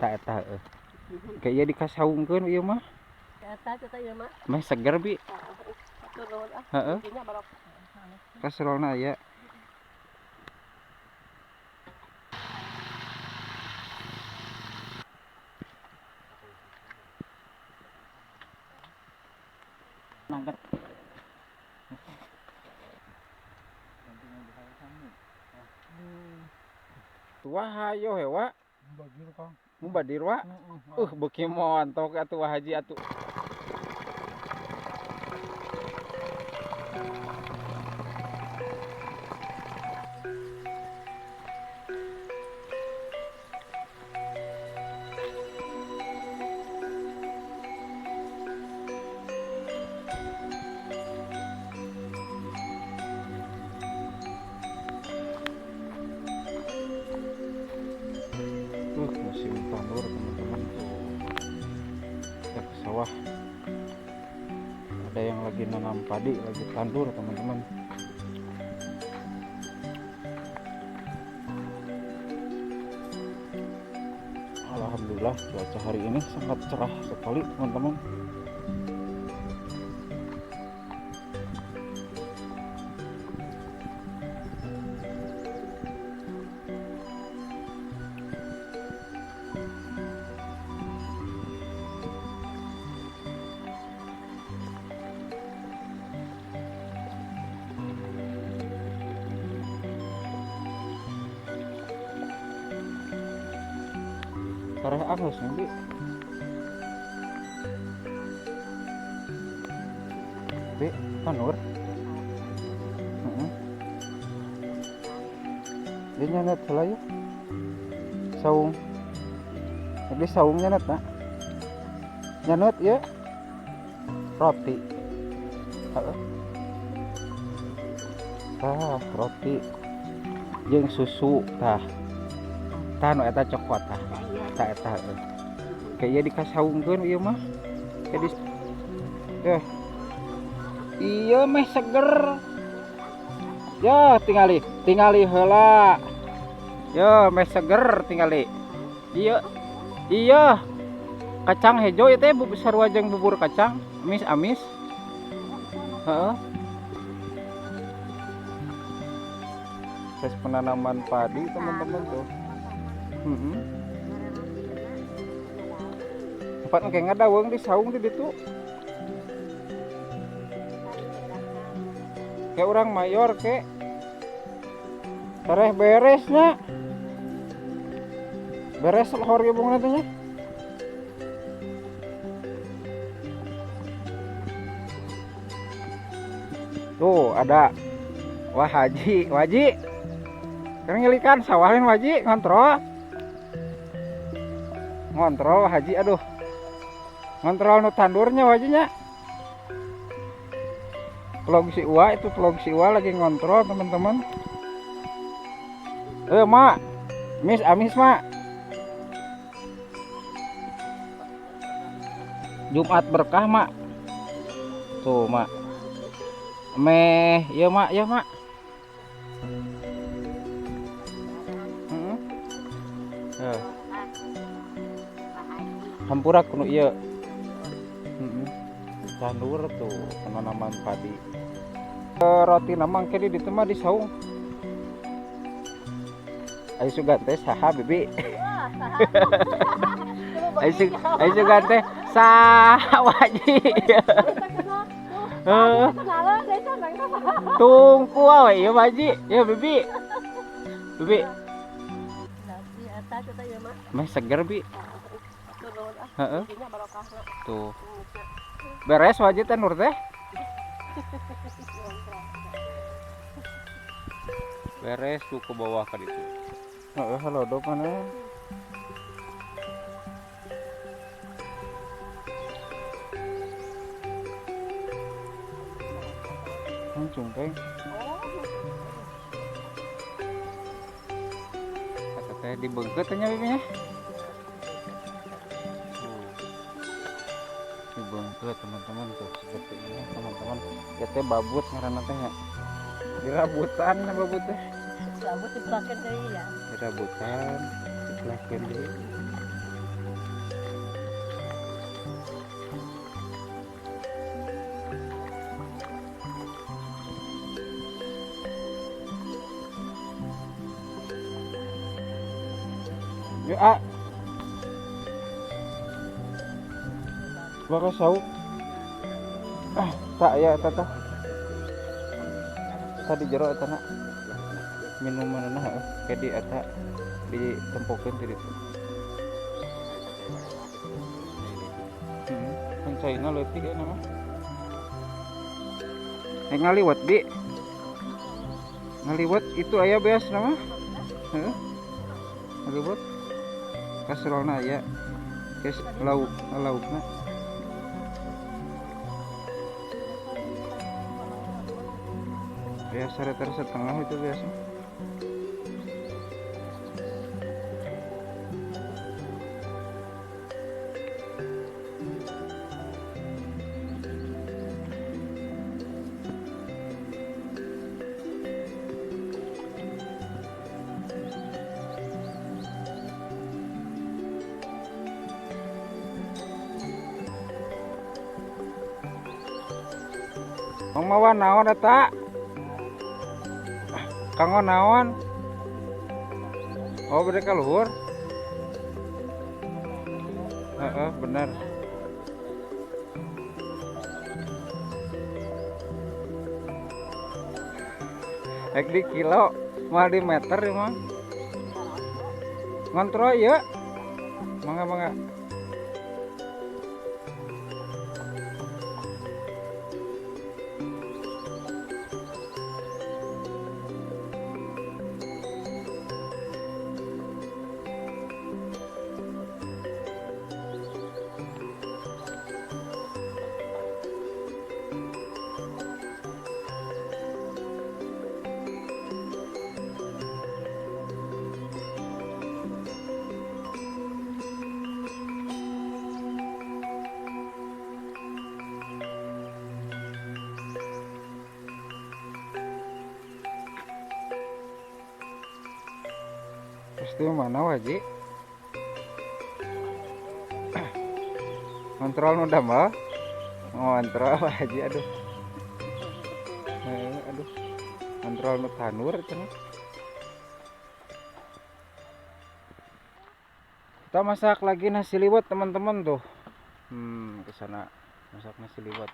Tah eta heueuh. Kayak ieu dikasaungkeun ieu mah. Eta teh ieu mah. Meh seger bi. Heeh. Kaserolna aya. Nangkat. Tua hayo hewa. Mubadir wa. Beuki montok atuh Haji atuh. Musim tandur teman-teman tuh. Kita ke sawah, ada yang lagi nanam padi, lagi tandur teman-teman. Alhamdulillah cuaca hari ini sangat cerah sekali teman-teman. Kareh angus nih, Bi. Bi, tanur. Heeh. Dia nyanet heula yeuh. Saung. Jadi saung nyanet na. Nyanet ieu. Roti. Heeh. Tah, roti jeung susu tah. Tah nu eta cokot tah. Tah eta heueuh. Kayak ieu dikasaungkeun ieu mah. Kayak di Ieu meh seger. Ya tingali, tingali heula. Ya meh seger tingali. Ieu. Iya. Kacang hejo ieu teh sarua jeung bubur kacang, amis-amis. Heeh. Proses penanaman padi teman-teman tuh. Tempat engke ngadaweung di saung di ditu. Kayak orang mayor ke. Tereh beresnya. Beres lohor ge bung nantinya. Tuh ada wah haji, waji. Kan ngelikan sawahin waji ngontrol. Ngontrol haji aduh. Ngontrol nu tandurnya wajinya. Vlog si Uwa itu vlog si Uwa lagi ngontrol teman-teman. Mak, mis amis mak. Jumat berkah mak. Tuh mak. Meh, ya mak, ya mak. Hampura kuno ieu. Tandur tuh penanaman padi. Roti namang ke di ditu mah di saung. Ayo sugan teh saha bibi. Ayo sugan teh saha waji. Tungku we ieu waji, ya bibi. Bibi. Meh seger bi. Heeh. Tuh. Beres wajib teh nur teh. Beres tuh ke bawah kan itu. Heeh, halo do mana? Cungkeng. Kata teh dibengket nya bibinya. Dibengket teman-teman tuh seperti ini teman-teman. Ya teh babut ngaranna teh nya. Dirabutan babut teh. Babut dipelakeun deui ya. Dirabutan, dipelakeun deui. Yuk, ah. Bakal sauk. Ah, tak ya eta tah. Tadi jero eta na. Minuman nah kayak di eta ditempokeun ti ditu. Kan caina leutik eta mah. Ngaliwet bi. Ngaliwet itu aya beas nama. Heeh. Ngaliwet. Kaserolna aya. Kes lauk, laukna. Biasa liter setengah itu biasa. Mang mawa naon eta? Kanggo naon? Oh, bade ka luhur. Heeh, bener. Rek di kilo, moal di meter ieu mah. Ngontrol ieu. Mangga mangga. Pasti mana wajib kontrol nu damel ngontrol wajib aduh aduh kontrol nu tanur cenah. Kita masak lagi nasi liwet teman-teman tuh. Kesana masak nasi liwet.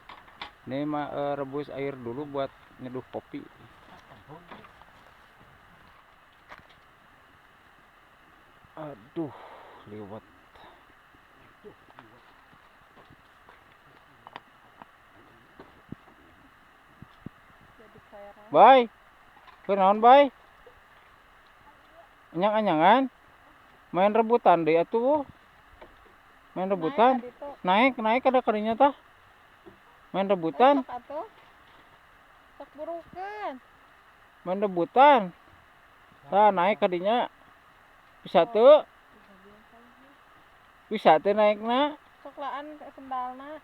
Ini mah rebus air dulu buat nyeduh kopi. Aduh, liwet. Bay, kunaon bay? Anyang-anyangan? Main rebutan deh atuh. Main rebutan. Naik, naik ada kerinya tah. Main rebutan. Sok burukeun. Main rebutan. Tah naik kadinya. Bisa tuh. Bisa tuh naikna. Sok laan sendalna.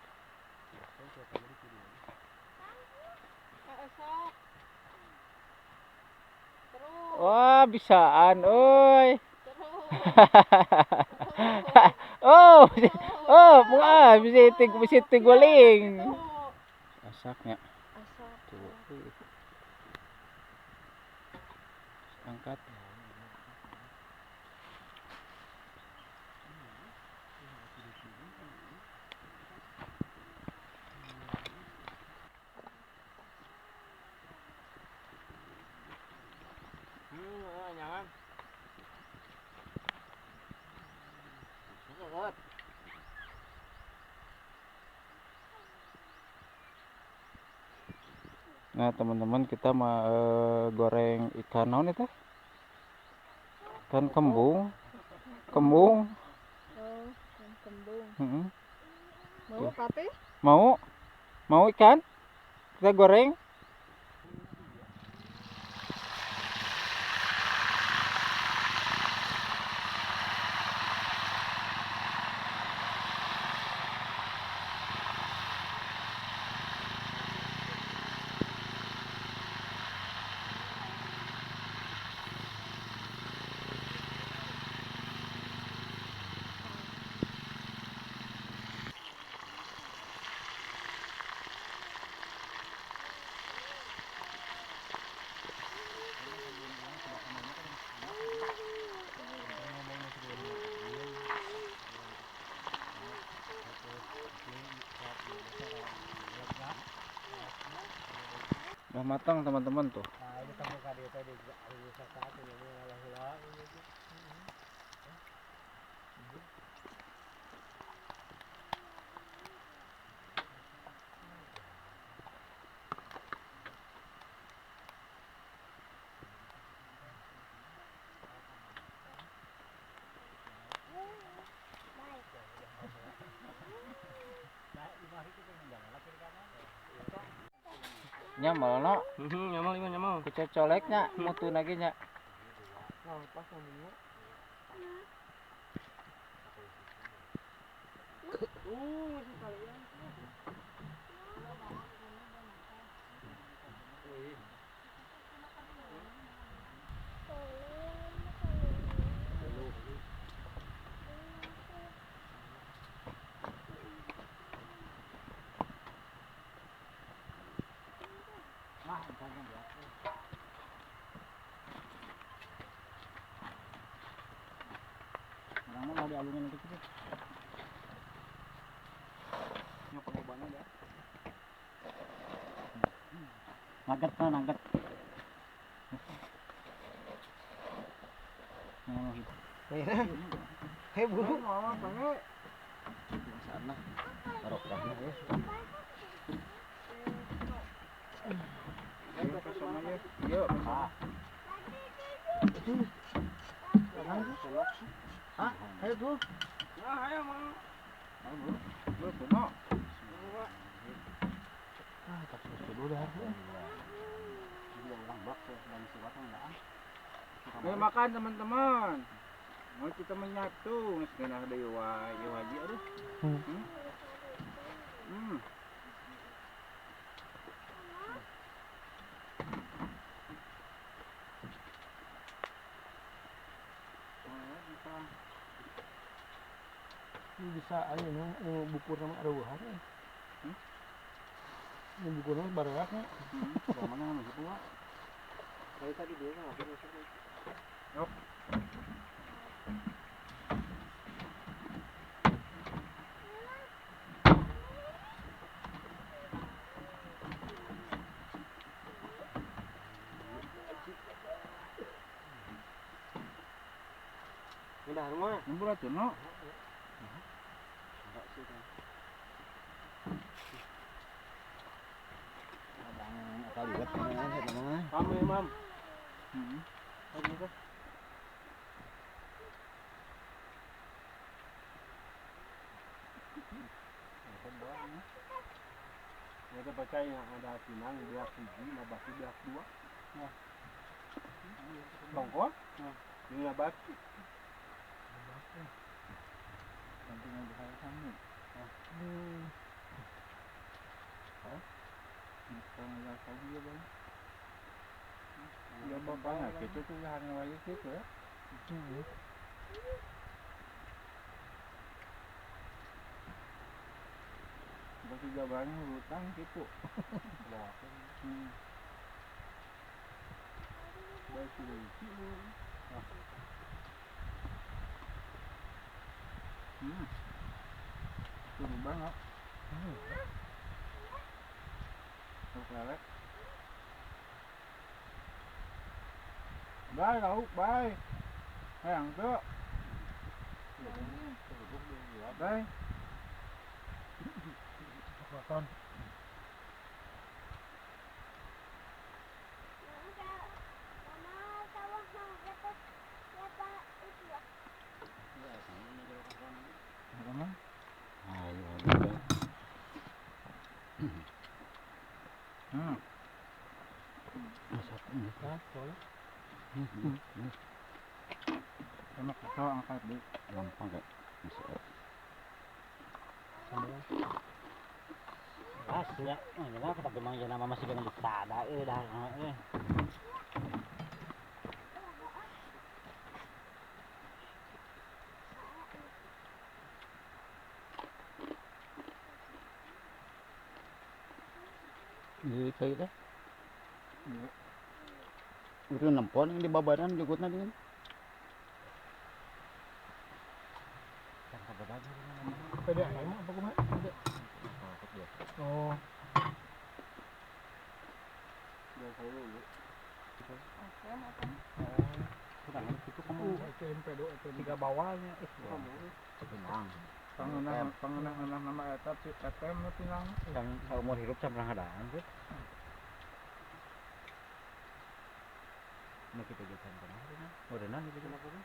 Sok. Terus. Wah, bisaan euy. Oh, oh, wah, bisa tiguling. Asaknya. Asak. Tuh. Angkat. Jangan. Nah teman-teman, kita mau goreng ikan naon itu? Ikan kembung. Kembung. Oh, ikan kembung. Mau papi? Mau? Mau ikan? Kita goreng. Udah matang teman-teman tuh. Nah, ini temu ka dieu teh di wisata teh ini heula. Nyamal no? Nyamal ieu nyamal. Kucocoleknya mutu lagi nya. Nah, pas ngomongnya. Masih kalian. Orang mah dialungin nanti gitu. Nyok obatnya ya. Nugget kan nugget. Hei buru. Mama pange. Sana. Taruh ya. Yuk. Hah? Ayo dulu. Nah, ayo mang. Ayo dulu. Lu kuno. Ah, tak dulu dah. Ayo makan teman-teman. Mau kita menyatu, geus ngeunah deui wae ieu haji aduh. Ini bisa aja nu bukur sama aruhan. Ini bukur sama baruaknya. Mana nu tua? Tadi tadi dia mah masuk. Yok. Udah rumah. Nembur atuh no. Kamu ya, Mam. Kita baca yang ada pinang belah hiji, nabati belah dua. Nah. Tongkol? Nah. Ini nabati. Nanti mau kayak kamu. Hah? Kalau kamu ya bang. Ya bapak gitu tuh hanya lagi gitu ya. Bagi jabarannya hutang gitu. Seru banget. Lauk lele. Bye lauk, bye. Hayang tuh. Bye. Makan. Enak atau angkat deh. Gampang kayak masuk. Pas ya, oh, kita memang ya nama masih kena sada dah. Jadi kayak dah. Itu nempon yang di babaran jukutna dengan. Peda emang apa kumaha? Oh. Tiga bawalnya. Pinang. Pangenah nama eta etem pinang. Yang seumur hidup saya pernah hadaan sih. Nah kita jalan pernah. Udah nah gitu kenapa kan?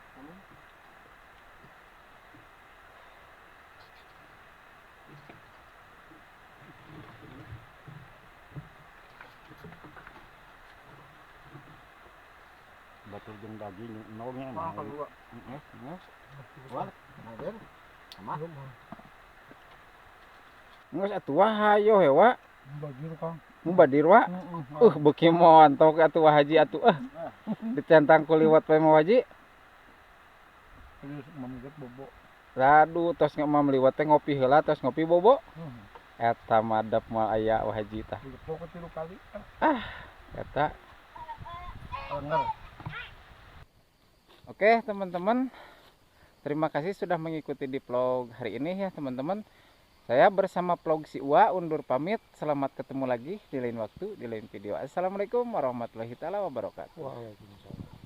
Batur jeung daging jeung endognya mah. Heeh, wah, hadir. Sama. Geus atuh wah hayo he wa. Badir Kang. Mubadir wa. Beuki montok atuh Wa Haji atuh ah. Ditentang ku liwat we mah Haji. Bobo. Aduh tos ngemam liwat teh ngopi heula tos ngopi bobo. Eta madap mah aya Wa Haji tah. Pokok 3 kali. Ah, eta. Lenger. Oke, teman-teman. Terima kasih sudah mengikuti di vlog hari ini ya, teman-teman. Saya bersama vlog si Uwa undur pamit. Selamat ketemu lagi di lain waktu, di lain video. Assalamualaikum warahmatullahi taala wabarakatuh. Waalaikumsalam.